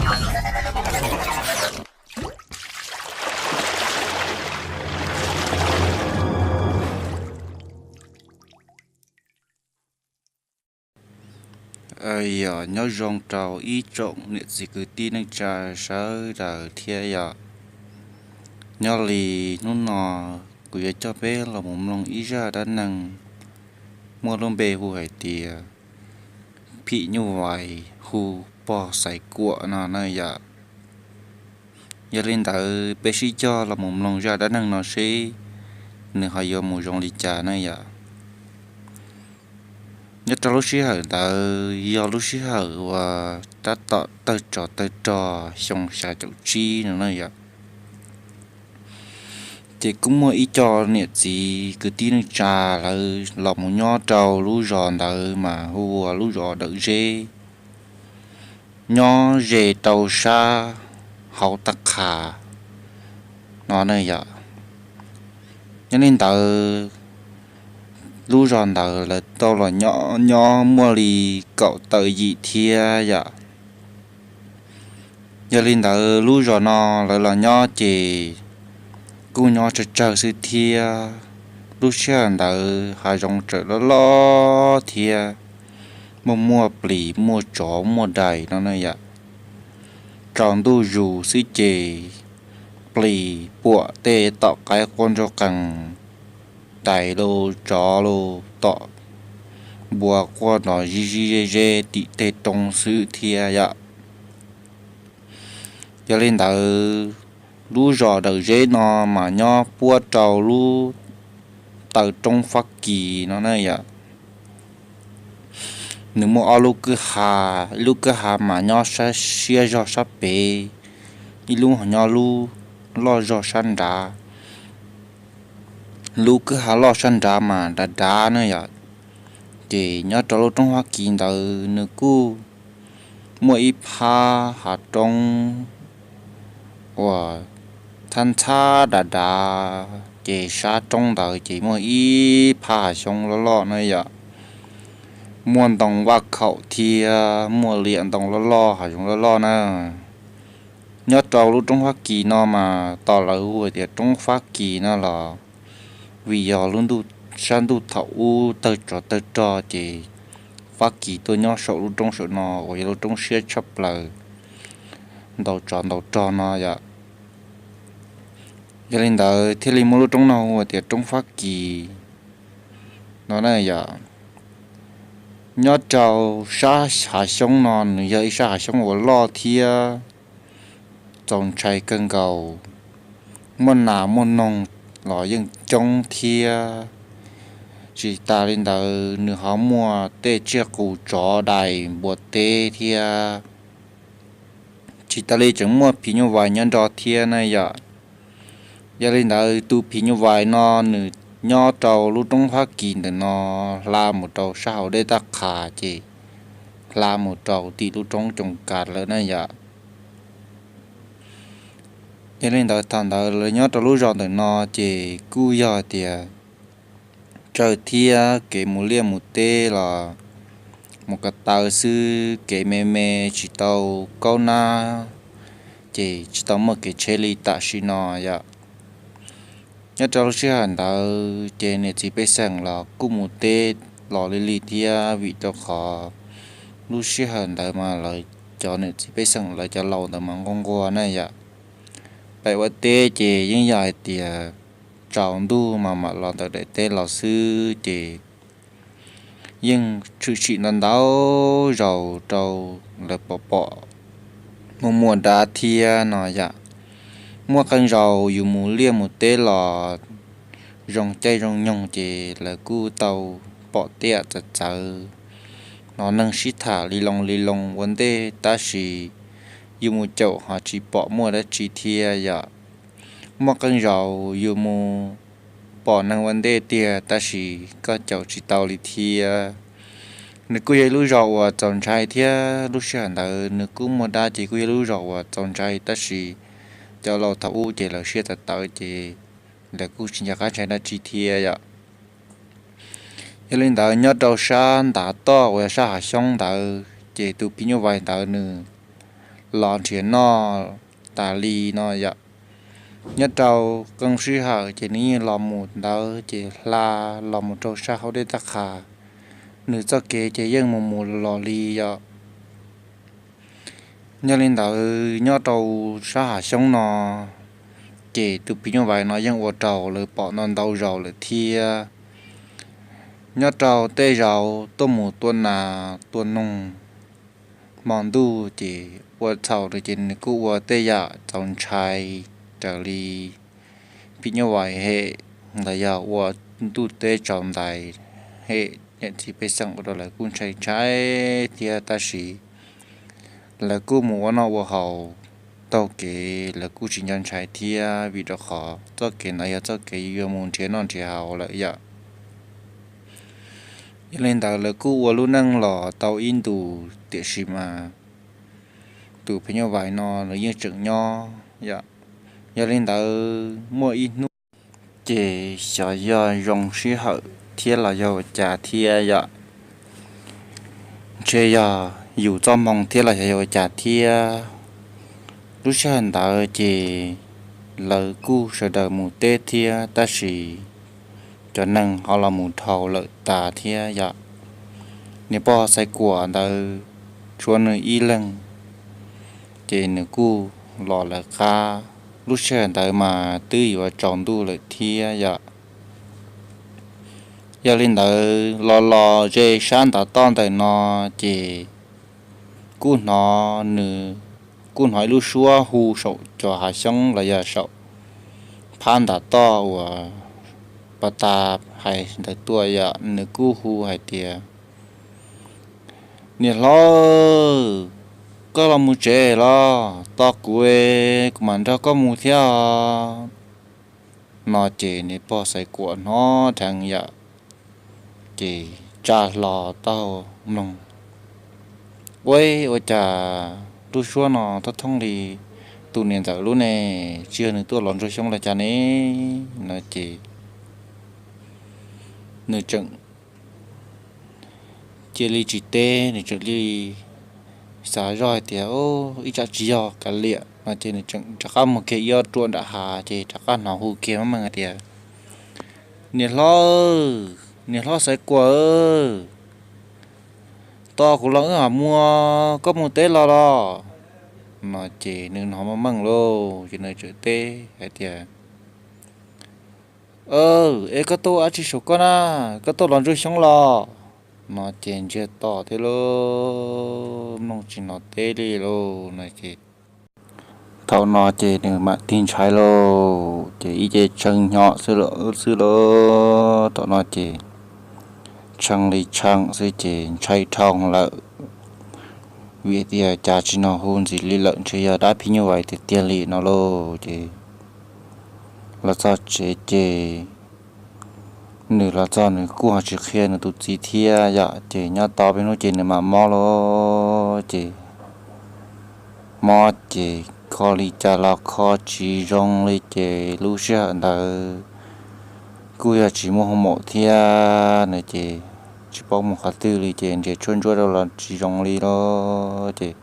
Yog nyob zoo rau ib tsoom niam txiv kwv tij neej tsa sawv daws thiab yom. Nyob li hnub no kuv yuav coj peb los mus mloog ib zaj dab neeg muaj lub npe hu hais tias phim nyuj vais hu pog xaiv kuam no na yom. Yog li ntawd peb sib cog los mus mloog zaj dab neeg no seb nws ho yuav mus zoo li cas na yom. Nyob rau lub sij hawm ntawd yog lub sij hawm uas tab tom tawg tsov tawg rog xyoo xya caum tsib no na yom. Ces kuj muaj ib co niam txiv kwv tij neej tsa lawv los mus nyob rau lub zos ntawd mas hu ua lub zos Dawm Zeb, nyob ze rau sab hauv Taj Qhas no na yom. Nyob li ntawd lub zos ntawd lawv tau los nyob nyob muaj li kaum tawm yim thiab yom. Yog li ntawd lub zos no lawv los nyob ces kuj nyob tsawg tsawg xwb thiab. Lub sij hawm ntawd hav zoov tseem loj loj thiab, muaj muaj plis muaj tsov muaj dais no na yom. Tsaus ntuj zus xwb ces plis puam tej tom qaib quaj ntsauj qees, dais los tsov los tom npua quaj nrov zib zib zeb zeb tim tej roob xwb thiab yom. Yog li ntawd lub zos Dawm Zeb no mas nyob puab rau lub taw roob Fab Kis no na yom. Nws muaj ob lub kwj ha, ib lub kwj ha mas nyob sab siab zog sab pem, ib lub ho nyob lub loj zog sab nrad. Lub kwj ha loj sab nrad mas dav dav na yom. Ces nyob rau lub roob Fab Kis ntawd nws kuj muaj ib phab hav roob uas thab ntxhab dav dav, ces sab roob ntawd ces muaj ib phab hav xyoob loj loj na yom. Muaj ntoo vaj khaum thiab muaj liam ntoo loj loj hav zoov loj loj na. Nyob rau lub roob Fab Kis no mas tos lawv hu tias roob Fab Kis no los vim yog lub ntuj, sab ntuj thaum ub tawg tsov tawg rog ces Fab Kis tuaj nyob saum lub roob saum no uas yog lub roob siab tshaj plaws ntaus tsov ntaus rog no yom. Yog li ntawd thiaj li muaj lub roob no hu tias roob Fab Kis no na yom. Nyob rau sab hav xyoob no nws yog ib sab hav xyoob uas loj thiab txaus ntshai kawg nkaus, muaj nas muaj noog los yeej coob thiab. Tsis tas li ntawd nws ho muaj tej tsiaj qus tsov dais npua teb thiab. Tsis tas li tseem muaj phim nyuj vais nyob nrog thiab na yom. Yog li ntawd tus phim nyuj vais no nws nyob rau lub roob Fab Kis ntawm no hla mus rau sab hauv dej Taj Qhas ces hla mus rau tim lub roob Coos Kas lawm na yom. Yog li ntawd thaum ntawd lawv nyob rau lub zos ntawm no ces kuj yog tias tsawg thiab kev mus liaj mus teb los mus ko taw xwb, kev me me tsis tau kaub nab, ces tsis tau muaj kev tsheb li tam sim no yom. Nyob rau lub sij hawm ntawd ces niam txiv pej xeem los kuj mus teb los li li thiab vim rau qhov lub sij hawm ntawd mas lawv cov niam txiv pej xeem lawv cov laus ntawd mas nquag nquag na yom. Pem ua teb ces yeej yog hais tias tsaus ntuj mas mam los ntawm daim teb los xwb ces yeej tshwm sim ntau ntau zaus rau lawv pom pom muaj muaj dab thiab no yom. Muaj qee zaus yus mus liaj mus teb los zoo caij zoo nyoog ces lawv kuj tau pom tej yam txawv txawv no neeg sib tham li loo li loo ua ntej tab sis yus mus caum ho tsis pom muaj dab tsi thiab yom. Muaj qee zaus yus mus pom neeg ua ntej tiag tab sis koj caum tsis tau li thiab. Nws kuj yog ib lub zos uas txaus ntshai thiab lub sij hawm ntawd nws kuj muaj dab ces kuj yog lub zos uas txaus ntshai tab sis cov laus thaum ub ces lawv siab tawv tawv ces lawv kuj tsis nco qab ntshai dab tsi thiab yom. Yog li ntawd nyob rau sab ntav toj uas yog sab hav xyoob ntawd ces tus phim nyuj vais ntawd nws los nrhiav noj tas li no yom. Nyob rau qee sij hawm ces nws yeej los mus ntawd ces hla los mus rau sab hauv dej taj qha, nws txoj kev ces yeej mus mus los li yom. Yog li ntawd nyob rau sab hav xyoob no ces tus phim nyuj vais no yeej ua rau lawv pom ntau ntau zaus lawm thiab. Nyob rau tej zaus tuaj mus tua nas tua noog hmo ntuj ces ua txhaum ces nws kuj ua tej yam txaus ntshai raws li phim nyuj vais hem los yog ua ntuj teb tsaus ntais hem niam txiv pej xeem ua rau lawv kuj ntshai ntshai thiab, tab sis lawv kuj mus ua noj ua haus taug kev, lawv kuj tsis nco ntshai thiab vim rau qhov txoj kev ntawd yog txoj kev yuav mus nrhiav noj nrhiav haus lawm yom. Yog li ntawd lawv kuj ua lub neej los tau ib ntus tiam sis mas tus phim nyuj vais no nws yeej tseem nyob yom. Yog li ntawd muaj ib hnub ces xyov yog zoo sij hawm thiab los yog ua cas thiab yom, ntshe yog yus txoj hmoo thiab los xyov yog ua cas thiab. Lub sij hawm ntawd ces lawv kuj sawv daws mus teb thiab tab sis cov neeg ho los mus dhau lawm tas thiab yom. Niam pog Xaiv Kuam ntawd tshuav nws ib leeg ces nws kuj los lawv qab. Lub sij hawm ntawd mas twb yuav tsaus ntuj lawm thiab yom. Yog li ntawd los los ze sab ntav toj ntawm no ces kuj hnov nws, kuj hnov ib lub suab hu saum cov hav xyoob los yog saum phab ntav toj uas pov tas hais ntawd tuaj yom, nws kuj hu hais tias, Niam hlob, koj los mus tsev los tos kuv, kuv mam nrog koj mus thiab no. Ces niam pog Xaiv Kuam hnov dheev yom, ces tsa hlo taub hau mloog, Ua, ua cas lub suab no thooj thooj li tus niam ntxawm lub ne? Tsis yog nws tuaj los ntsuag xyoob los cas ne? No ces nws tseem cia li tsis teb, nws tseem li xav zoj hais tias, Ib tsam tsis yog kav liam. No ces nws tseem rov qab mus kiag ib ob ruam nram hav ces rov qab hnov hu kiag meej meej hais tias, Niam hlob, niam hlob Xaiv Kuam, tos kuv los wb mam mus, koj mus teb los los? No ces nws hnov meej meej lauj, ces nws txawm teb hais tias, Es koj tuaj ua dab tsi saum koj na? Koj tuaj los ntsuag xyoob los? No ces ntsiag to thiab lauj, mloog tsis hnov teb li lauj. No ces thaum no ces nws mam tig ntshai lauj, ces ib ce tshee hnyo xwb lauj. Thaum no ces tshee li tshee xwb ces ntshai dhau lawm, vim tias cas tsis hnov hu ntxiv li lawm, ntshe yog dab phim nyuj vais tiag tiag li no lauj. Ces los txog tsev ces nws los txog nws kuj ho tsis qhia nws tus txiv thiab yom, ces nyob tau peb hnub ces nws mam mob lauj. Ces mob ces kho li cas los kho tsis zoo li, ces lub sij hawm ntawd kuj yog tsis muaj hoo maum thiab no ces tsis paub mus qhov twg li, ces nrhiav tshuaj ntsuab rau los tsis zoo li lauj. Ces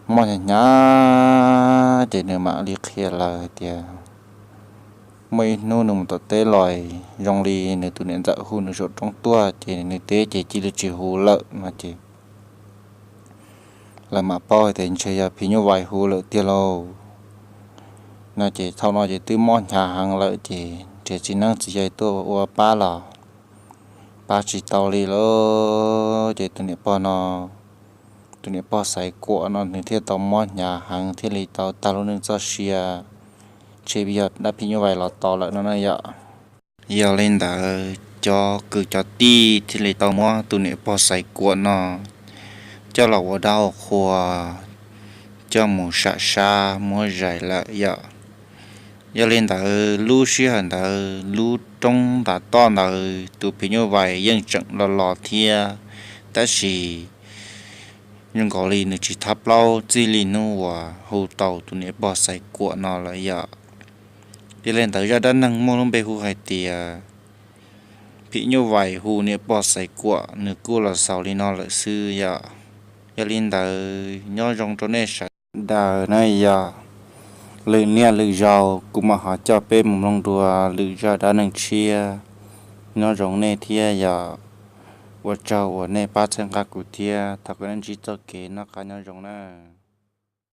mob hnyav hnyav ces nws mam li qhia lawv hais tias muaj ib hnub nws mus tom teb los zoo li nws tus niam ntxawm hu nws saum roob tuaj, ces nws teb ces cia li tsis hu lawm no ces lawv mam paub hais tias ntshe yog phim nyuj vais hu lawm tiag lauj. No ces thaum no ces twb mob hnyav heev lawm ces nrhiav txiv neeb txiv yaig tuaj ua pab los pab tsis tau li lauj. Ces tus niam pog no, tus niam pog Xaiv Kuam no nws thiaj tau mob hnyav heev thiaj li tau tag lub neej txoj sia, ntshe yog dab phim nyuj vais los tos lawm no na yom. Yog li ntawd cov kwv cov tij thiaj li tau muab tus niam pog Xaiv Kuam no coj los ua dab ua qhua, coj mus sam sab muab zais lawm yom. Yog li ntawd lub sij hawm ntawd lub roob ntav toj ntawd tus phim nyuj vais yeej tseem los los thiab, tab sis zoo nkaus li nws tsis thab plaub txij li hnub uas hu tau tus niam pog Xaiv Kuam no lawm yom. Yog li ntawd zaj dab neeg muaj lub npe hu hais tias phim nyuj vais hu niam pog Xaiv Kuam nws kuj los xaus li no lawm xwb yom. Yog li ntawd nyob zoo rau nej sawv daws na yog. Lwm niaj lwm zaus kuv mam ho coj peb mus mloog dua lwm zaj dab neeg tshiab. Nyob zoo nej thiab yog. Ua tsaug uas nej pab txhawb nqa kuv thiab, thov kom nej ntsib txoj kev noj qab nyob zoo na.